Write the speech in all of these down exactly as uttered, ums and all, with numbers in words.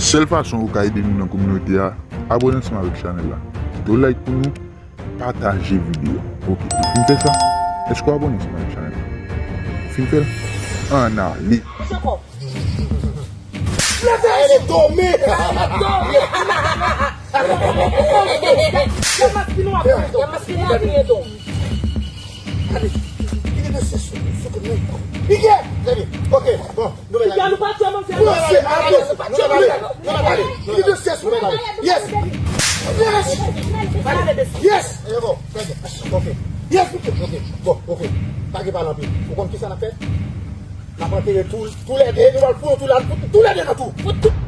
Sèl fason ou ka ede nou nan kominote a, abòne ansanm avèk chanèl la. Kite yon like pou nou, pataje videyo. Ok, ou fin fè sa? Èske w abòne ansanm avèk chanèl la? Ou fin fè l? Ann ale. Leve! Leve! Leve! Leve! Gade, li gen de sèch sou, sou kout men. Li gen! Trè byen. Ok, bon, nou mèt ale. Piga nou pa tchwe manzè. Bon, se ale. Nou mèt ale. Nou mèt ale. Li gen de sèch sou kout men. Yes! Yes! Yes! E bon, trè byen. Ok. Yes, ok. Ok. Bon, ok. Pa gen pale anpil. Ou konn kisa n ap fè? N ap antere tou, toulède, nou pral fout tou la, fout toulède nan tou. Fout tou.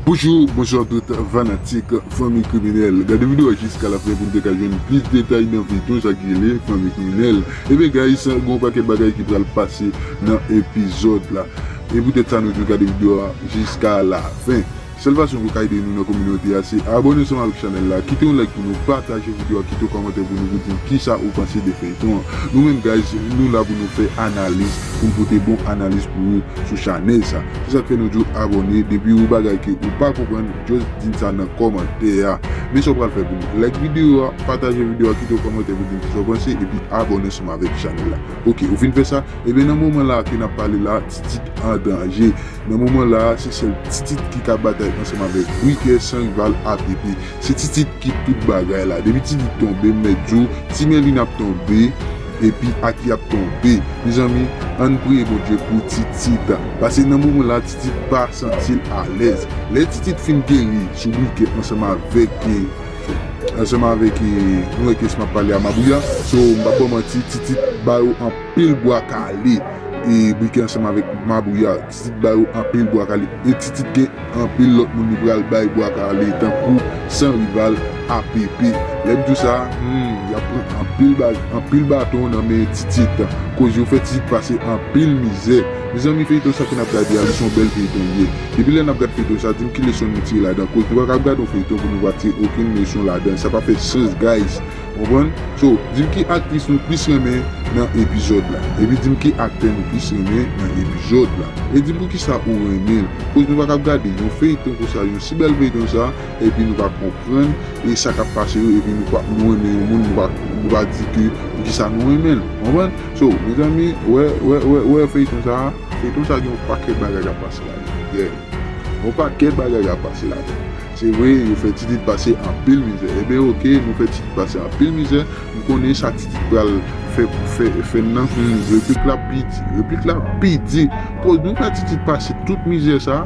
Bonjou, bonswa tout fanatik Fanmi Kriminèl. Gade videyo a jiska lafen pou n te ka jwenn plis detay nan feyton sa ki rele Fanmi Kriminèl. Ebyen guys, gen yon pakèt bagay ki pral pase nan epizòd la. E poutèt sa nou di w gade videyo a jiska lafen. Sèl fason pou w ka ede nou nan kominote a se abòne ansanm avèk chanèl la, kite yon like pou nou, pataje videyo a, kite yon kòmantè pou nou, pou di n kisa ou panse de feyton an. Nou menm guys, nou la pou nou fè analiz, pou n pote bon analiz pou ou sou chanèl sa. Se sa k fè nou di w abòne, depi yon bagay ke ou pa konprann, just di n sa nan kòmantè a. Men sa w pral fè pou nou, like videyo a, pataje videyo a, kite yon kòmantè pou di n kisa w panse, epi abòne ansanm avèk chanèl la. Ok, ou fin fè sa? Ebyen nan moman la ke n ap pale la, Titit an danje. Nan moman la, se sèl Titit ki ka batay ansanm avèk Brikè san rival A P P. Se Titit ki tout bagay la. Depi Titit tonbe, m mèt di w, Ti Mèlin ap tonbe, epi Aki ap tonbe. Mezanmi, ann priye Bondye pou Titit. Paske nan moman la, Titit pa santi l alèz. Lè Titit fin geri sou Brikè ansanm avèk, ansanm avèk, nou wè kiyès m ap pale a, Mabouya. So, m p ap ba w manti, Titit ba yo anpil bwa kale. E Brikè ansanm avèk Mabouya, Titit ba yo anpil bwa kale. E Titit gen anpil lòt moun li pral bay bwa kale, tankou San Rival, A P P. Lè m di w sa, hmm, y ap pran anpil ba-, anpil baton nan men Titit. Koz yo fè Titit pase anpil mizè. Mezanmi, feyton sa ke n ap gade a, li se yon bèl feyton li ye. Depi lè n ap gad feyton sa, di m ki leson nou tire ladan. Koz nou pa ka ap gade yon feyton pou nou pa tire okenn leson ladan. Sa pa fè sans, guys. Konprann? So, di m ki aktris nou plis renmen nan epizòd la. Epi di m ki aktè nou plis renmen nan epizòd la. E di m poukisa ou renmen l. Koz nou pa ka ap gade yon feyton konsa, yon si bèl feyton sa, epi nou pa konprann e sa k ap pase yo, epi nou pa, nou renmen yon moun, nou pa, nou pa di ke poukisa nou renmen l. Konprann? So, mezanmi, wè, wè, wè, wè feyton sa, feyton sa gen yon pakèt bagay k ap pase ladan. Yeah. Yon pakèt bagay k ap pase ladan. Se vre, yo fè Titit pase anpil mizè. Ebyen, oke, nou fè Titit pase anpil mizè. M konnen sa Titit pral fè, fè, fè n nan. Hmm, replik la pi di. Replik la pi di. Koz nou fè Titit pase tout mizè sa.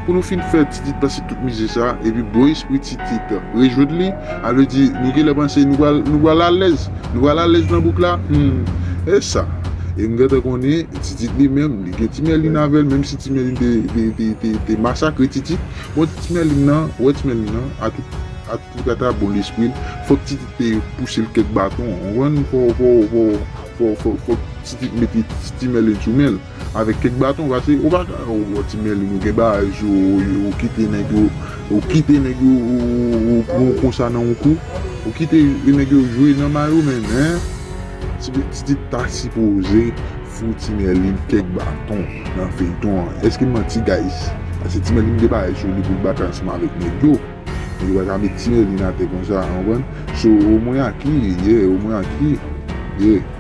Pou nou fin fè Titit pase tout mizè sa. Epi bon espri Titit rejwenn li. A vle di, nou genlè panse nou pral, nou pral alèz. Nou pral alèz nan bouk la. Hmm. E sa. E m gentan konnen, Titit li menm, li gen Ti Mèlin avè l, menm si Ti Mèlin te, te, te, te, te masakre Titit. Bon, Ti Mèlin nan, ou wè Ti Mèlin nan, atout, atout kata bon lespri l, fòk Titit te pouse l kèk baton, ou konprann? Fò, fò, fò, fò, fò, fòk Titit mete Ti, Ti Mèlin sou men l, avèk kèk baton, paske ou pa ka, ou, ou Ti Mèlin, ou gen bagay sou ou, ou, ou kite nèg yo, ou kite nèg yo, ou, ou, ou pran w konsa nan yon kou, ou kite nèg yo jwe nan mayo, men, men, Ti, Titit ta sipoze fout Ti Mèlin kèk baton nan feyton an. Èske m manti, guys? Paske Ti Mèlin gen bagay sou li pou l batay ansanm avèk nèg yo. Nèg yo pa ka met Ti Mèlin atè konsa, w konprann? So, omwen Aki, yeah, omwen Aki, yeah.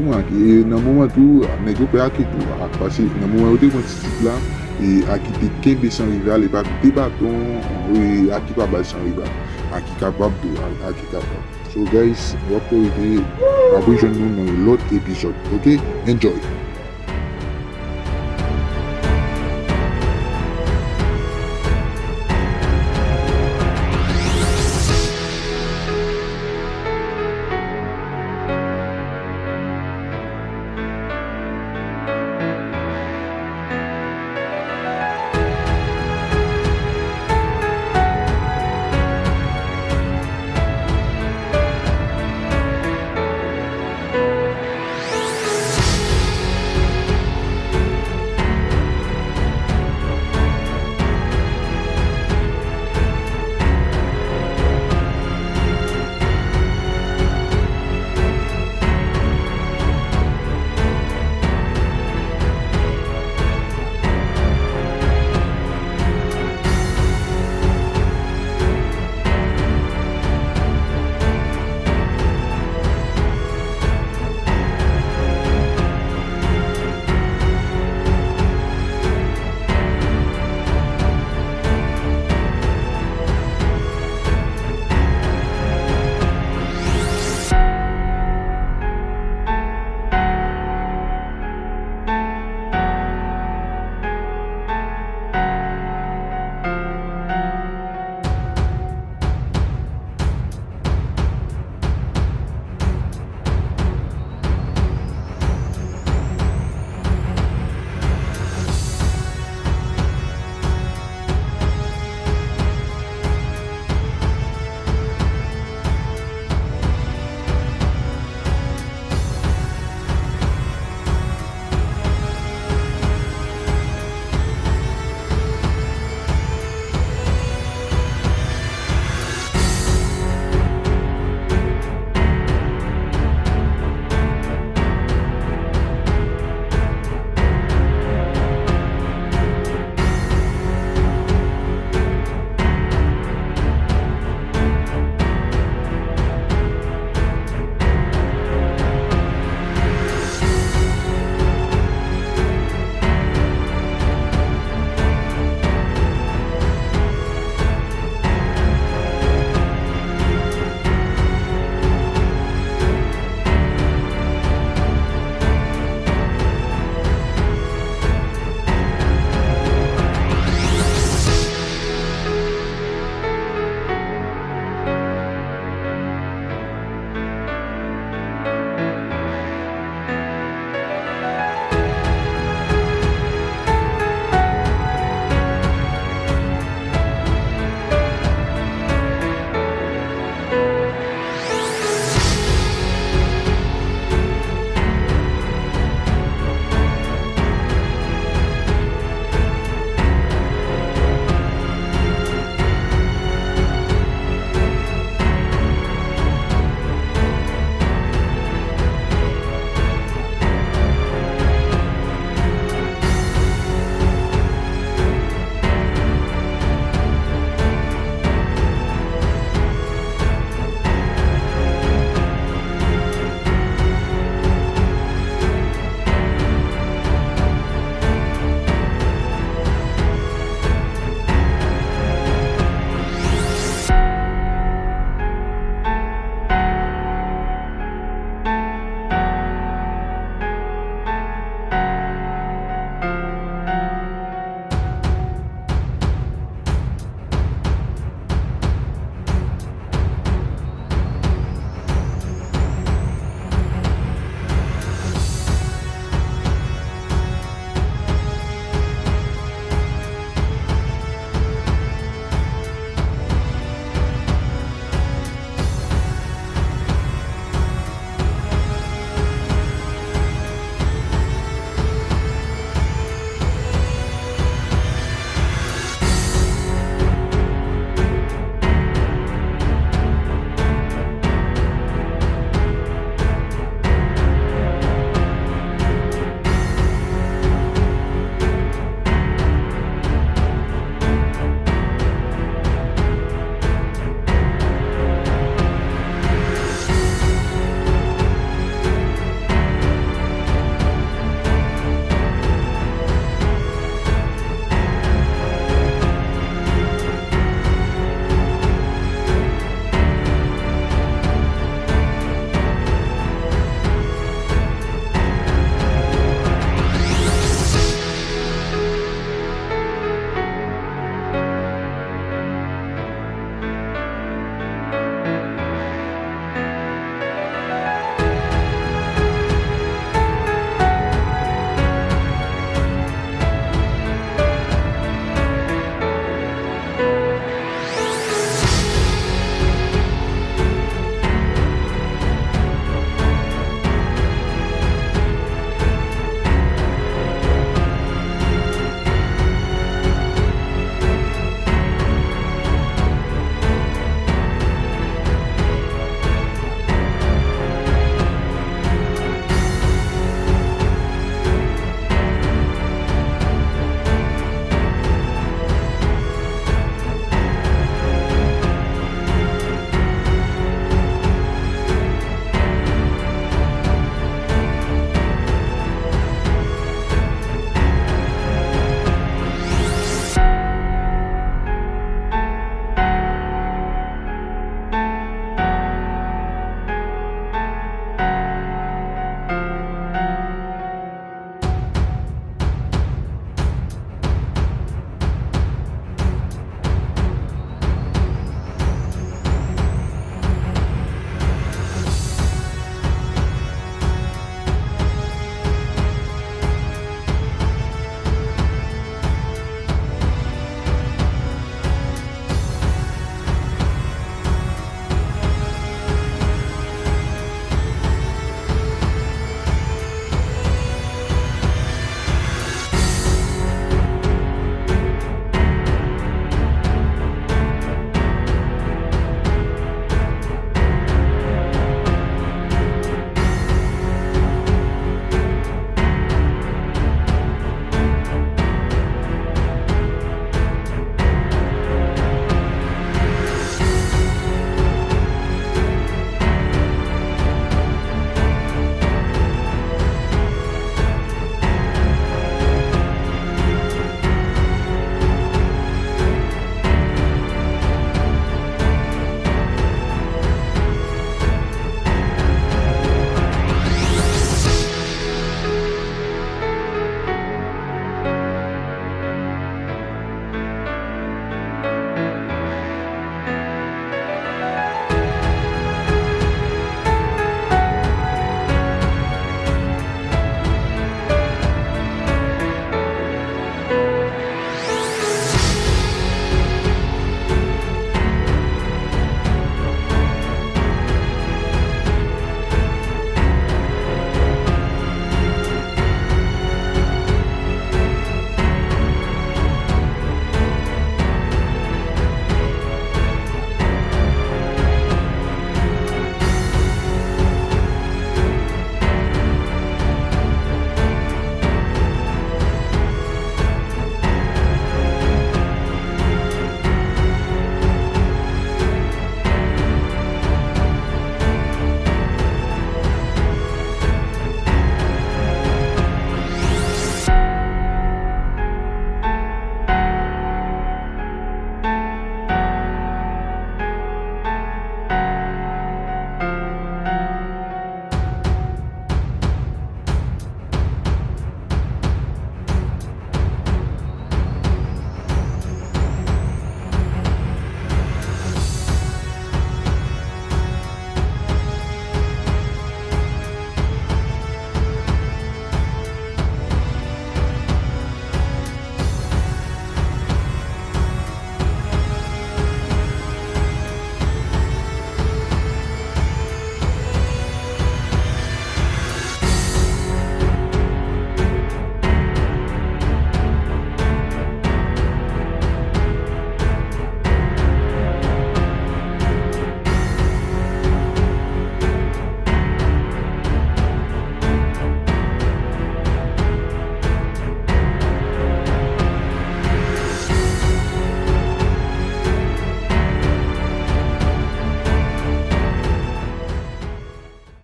Omwen Aki, e nan moman tou, nèg yo pè Aki tou. A, paske nan moman yo te pran Titit la, e Aki te kenbe San Rival, e pa koute baton, e Aki pa bay San Rival. Aki kapab tou, A-, Aki kapab. So guys, w ap korije, w ap rejwenn nou nan yon lòt epizòd. Ok? Enjoy!